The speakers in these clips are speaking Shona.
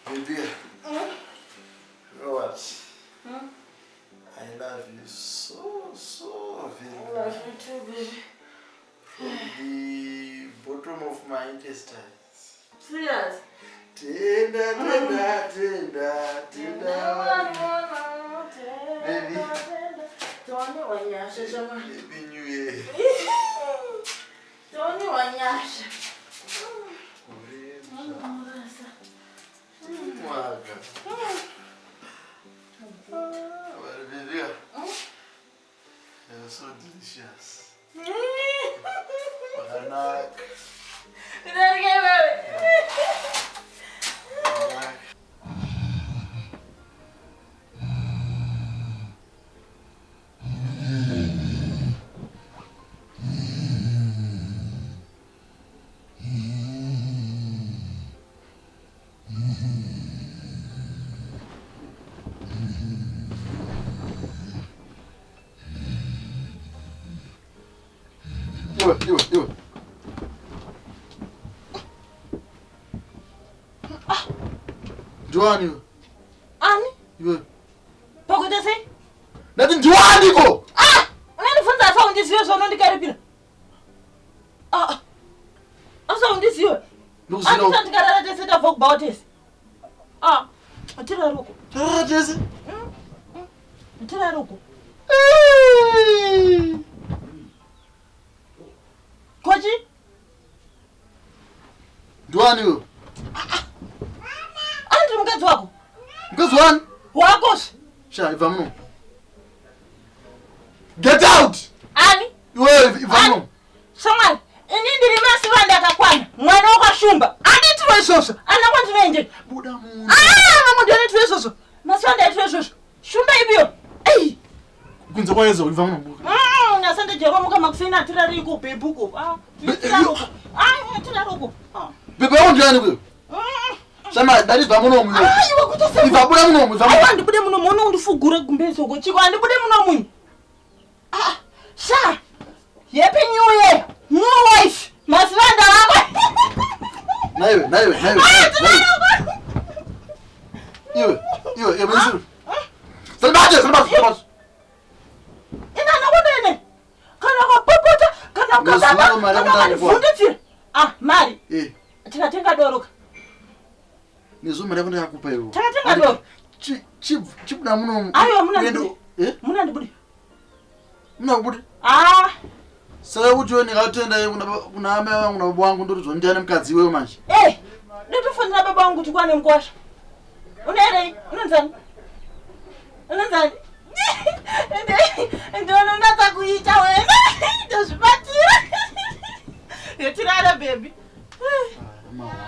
Baby, you know what? Hmm? I love you so, so very I love you too, baby. From the bottom of my intestines. Serious? Tenda, tenda, tenda, tenda. Baby. Tony wanyasha shama. Baby New Year. Tony wanyasha. Mwaka. Ah, baby. You're so delicious. Wakanaka. Iwe, iwe, iwe. Ah. Ndiwani iwe? Ani? Iwe. Pakuita sei? Ndati ndiwani ko? Ah! Unondibvunza asi haundizive zvaunondikaripira. Ah. ah. Asi haundizive. Ndikuziva. Andisati tikarara tese tabva kubhawa tese. Ah, tirare uko. Tarara tese? Tirare uko. Kochi? Ndiwani iwe? Andiri mukadzi wako. Mukadzi wani? Wako. Sha, ibva muno. Get out! Ani? Iwe ibva muno. Shamwari, ini ndiri masiva ndakakwana. Mwana wakashumba. Anditirwe izvozvo. Ana kwandinoende. Buda muno. Ah, mama ndinoitwa izvozvo. Masiva ndaitwa izvozvo. Shumba ibiyo. Ei. Kunze kwayezo ibva muno. Nasande jero muka makuseni atirari iko bhebuko. Ah, tirari uko. Ah, tirari uko. Ah. Bebe wangu ndiani kuyo? Shama, ndati ibva muno muno. Ah, iwe kuita sei? Ibva buda muno ibva muno. Aiwa ndibude muno muno undifugure gumbezi uko. Chiko andibude muno muno. Ah, sha. Happy New Year. New wife. Masivanda wako. Naiwe, naiwe, naiwe. Ah, tirari uko. Iwe, iwe, iwe, iwe. Salibate, salibate, salibate. Ina nakunene. Kana ukapopota, kana ukababa, mari kana ukandivhundutsira. Ah, mari. Eh. Tikatenga doro ka. Nezvo mari yako ndakakupa iwe. Takatenga doro. Chibuda muno. Aiwa muna ndibude. Eh? Muna ndibude. Muna kubude. Ah. Saka kuti iwe ndikatenda kuna amai vangu na baba vangu ndoti zvondiana mukadzi iwewe manje. Eh. Ndotofonera baba vangu kuti kwane mukwasha. Unerei? Unonzani? Unonzani? Ndononatsa kuita wena. Ndozvibatira. Tirara baby.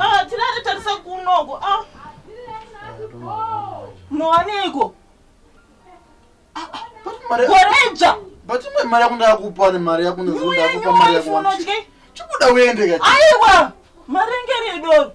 Ah, tirara tarisa kunoko. Ah. Mawaniko. Gore idzva. But imwe mari yako ndakupa ne mari yako ndakupa mari yako. Chibuda uende ka. Aiwa. Marengere edoro.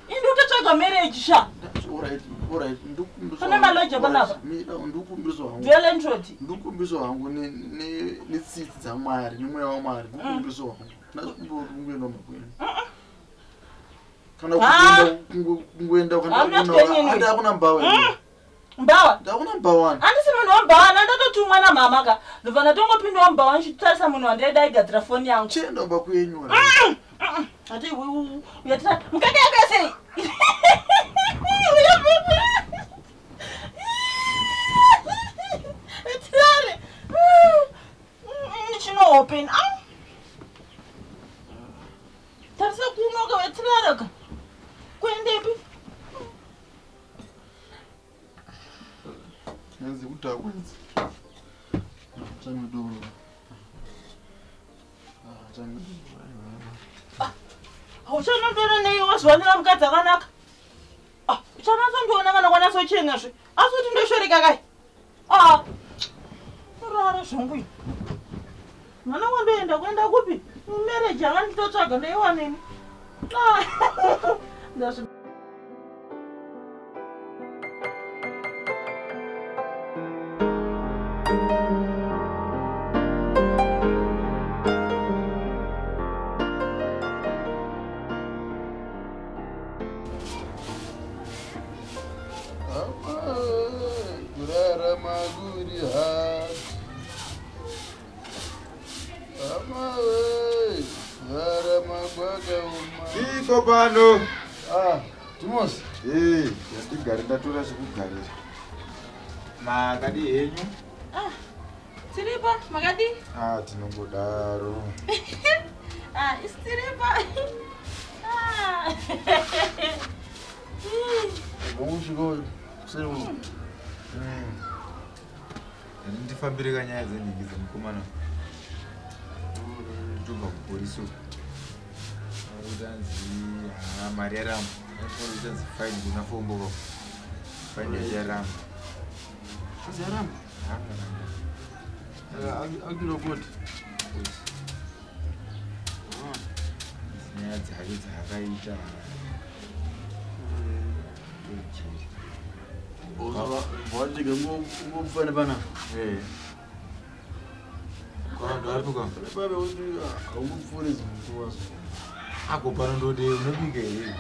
Indi utotsvaga marriage sha. Alright, alright. Ndukumbiso. Pane maloja panapa. Ndukumbiso hangu. Dual Ndukumbiso hangu ne ne netsitsi dzaMwari nemweya waMwari. Ndukumbiso hangu. Ndakumboenda makwenu. Kana kuenda kungoenda kana anda kuna mbawa. Mbawa. Ndakuna mbawa. Andisi munhu wambawa ndatotumwa namama ka. Ndobva ndatongopinda wambawa ndichitarisa munhu wandaida aigadzira foni yangu. Chienda kumba kwenyu. Ati uyatira mukaka yako sei? Uya bibi. Tirare. Chino open. Ah. Tarisa kunoka wetirare ka. Kuendepi? Nyanzi kudhakwa idzi. Chanodoro. Uchanondiona nei wazviwanira mukadzi akanaka? Ah, uchanatsondiona kana kwanatsochena zve. Asi kuti ndoshoreka kai? Ah. Rara zvangu ini. Mwana wandoenda kuenda kupi? Marriage yanga nditotsvaga ndoiwaneni. Ah. Ndazvi Kurarama kuri hard. Hama we, kurarama kwakaoma. Iko pano. Ah, Timos. Eh, yatigare ndatora chekugarira. Makadii henyu? Ah, tiripo, makadii? Ah, tinongodaro. Ah, isi tiripo. Ah. Ngosvika kuseri uno. Ndifambire kanyaya dzenhingi dzemukomana. Ndobva kupolisi uko. Kuti anzi ah, mari yaramba. Kuti anzi fine kuna fombo ko. Fine yacho yaramba. Anzi yaramba. Ah, Akira kuti. Nyaya dzake dzaakaita. Tojeri. Watike ngomfana pana. Eh. Kwa Babe kuti haungopfuuri zimukuwa so. Ako pano ndode unobika here?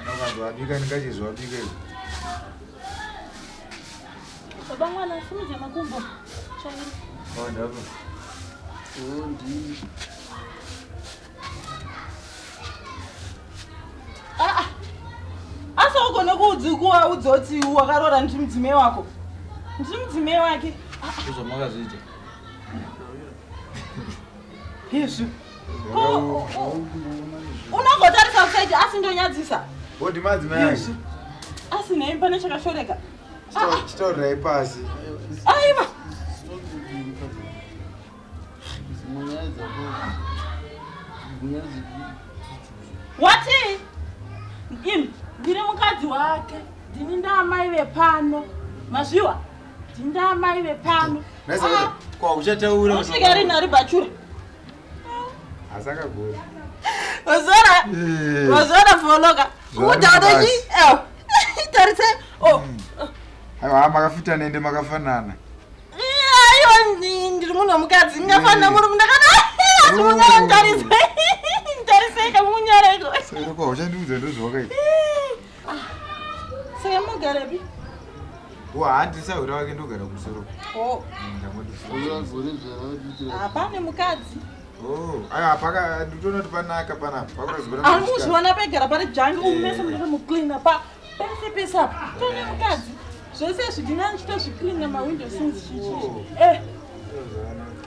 Kana ukanzi wabika ndingachizwa wabika here. Baba mwana, simudza makumbo. Chairo. Oh, ndapa. Oh, ndi. Ah, ah. Asi ugone kuudzikuwa udzoti wakaroora ndiri mudzimai wako. Ndiri mudzimai wake. Ndozvamakazviita. Izvi. Ko unongotarisa kusaidi asi ndonyadzisa. Bodi madzimai ake. Izvi. Asi nei pane chakashoreka. Chitaurirai pasi. Aiwa. Wati? Imi, ndiri mukadzi wake. Ndini ndaamai vepano. Mazviwa? Ndini ndaamai vepano. Naisa kwa uchataura. Usvika rini ari bachura? Asakagona. Wazora. Eh. Wazora foloka. Zvara Uda mabasa. uchi. Tarise. Oh. Aiwa makafitana ende makafanana. Aiwa ndiri munhu wemukadzi. Ndingafanira murume ndakadai. Asi munyara nditarise. Nditarise kamunyara iko. Saka kwa uchandiudza ndozvawakaita. Saka mugarepi? Wa handi sahwira wake ndogara kumusoro. Oh. Ndangoti. Hapane mukadzi. Oh, aiwa paka nditoona kuti panaka panapa. Pakuratidza Ari muzviona pegara pari jangi umese munenge mucleana pa pese pese apa. Tone mukadzi. Zvese izvi ndinani ndichitozvicleana mawindow sins chichi. Eh.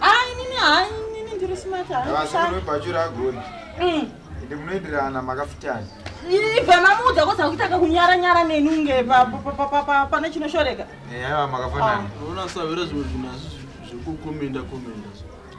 Ah, inini hai inini ndiri smart hai. Avasi bachura agoni. Ende munoenderana makafitana. Ibva mamuudza koza kuita kakunyara nyara neni unge pane chinoshoreka. Eh, aiwa makafanana. Unoona sahwira zvimwe zvinhu asi zvekukomenda komenda.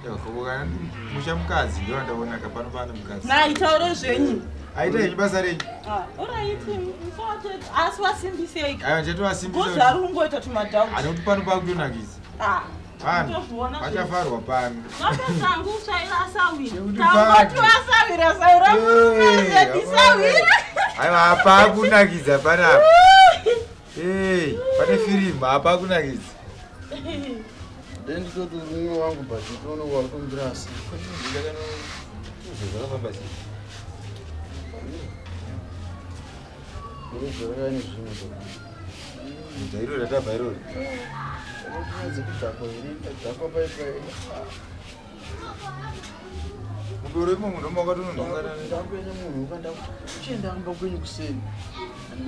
Kana musha mukadzi ndo andaonaka pano pane mukadzi. Nai taure zvenyu. Aita henyu basa renyu. Ah, alright, musate asi wasimbisei. Aiwa ndichatovasimbisa. Gozi ari kungoita tumadhauti. Anokuti pano pakutonakisa. Ah. Pano. Ndozviona zvenyu. Pachafarwa pano. Vapesangu usvaira asawira. Chekuti Tangoti pano. wasawira sawira murume Eh, zedisawira. Aiwa apa kunakidza panapa. Eh, pane firimu apa kunakidza. Then nditoti mumwe wangu but nditoona wakutombirasa. Zvakafamba sei? Ndozvakaine zvimwe zvo. Iro ratabva iroro. Dzekudhakwa here? Ndadhakwa pai pai. Mudoro imomo ndomakatononhongana. Ndakuenda munhu ukanda uchienda kumba kwenyu kuseni.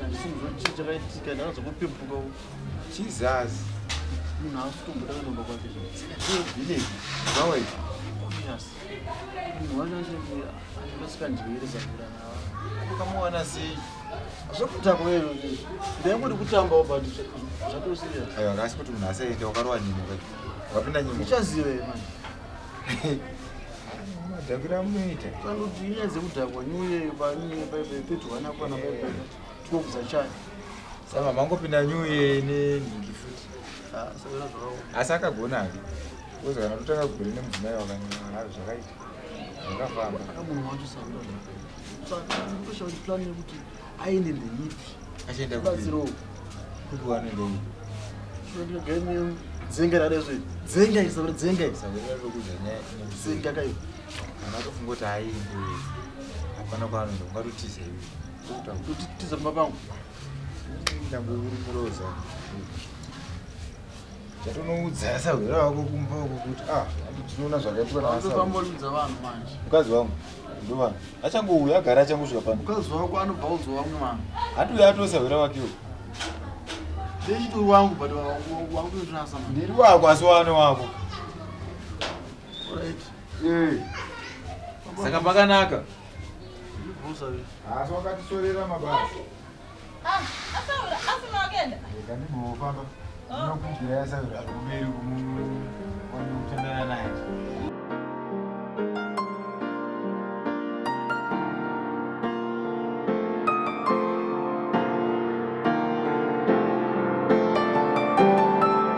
Handisi muzoti chii chakaitika ndakanzwa kupepuka Chizazi. munhu haasi kutomboda kuenda kumba kwake. Saka ndevillage. Vawai. Obvious. Munhu wacho anenge anenge asingandiyere sakura. Ukamuwana sei? Zvekudhakwa ero ndaingoti kutambawo but zvatoo serious. Aiwa kasi kuti munhu asaenda wakarova nyimo kai. Wakapinda nyimo. Uchaziva here manje. Madhakira amunoita. Sandoti inyaya dzekudhakwa nyuye panyuye paipai pedwana kwana paipai 12 dzachaya. Saka mangopinda nyuye nenhingi futi. Ah, sakura zvakaoma. Asi akagona hake. Kozi kana kutanga kugore nemudzimai wakanyanya zvakaita. Zvakafamba. Saka munhu wacho sakura zvakaoma. Saka ndoshawa kuti plan yekuti aende ndeipi. Achienda kupi? Batsirowo. Kupi waanoenda uku? Ndikagaine dzenga radai zve. Dzenga iri sakura dzenga iri. Saka ndinokuudza nyaya ine Dzenga kai. Kana atofunga kuti aende hapana kwaanoenda ungatotiza iwe. Kuti tiza pamba pangu. Ndangokurumira Chatonoudza sahwira wako kumba uko kuti ah tinoona zvakaitwa naasahwira. vanhu manje. Mukadzi wangu ndovanhu. Achangouya agara achangosvika pano. Mukadzi wako anobva udzwa vamwe vanhu. Handi uya atosahwira wakewo. Ndechitori wangu but wangu ndinasa manje. Ndiri wako asi wane wako. Right. Eh. Saka pakanaka. Asi wakatisorera mabasa. Ah, asaura, asina wakaenda. Rega ndimbofamba. Ndinokugira asaura ari kumberi kumukutandana naye.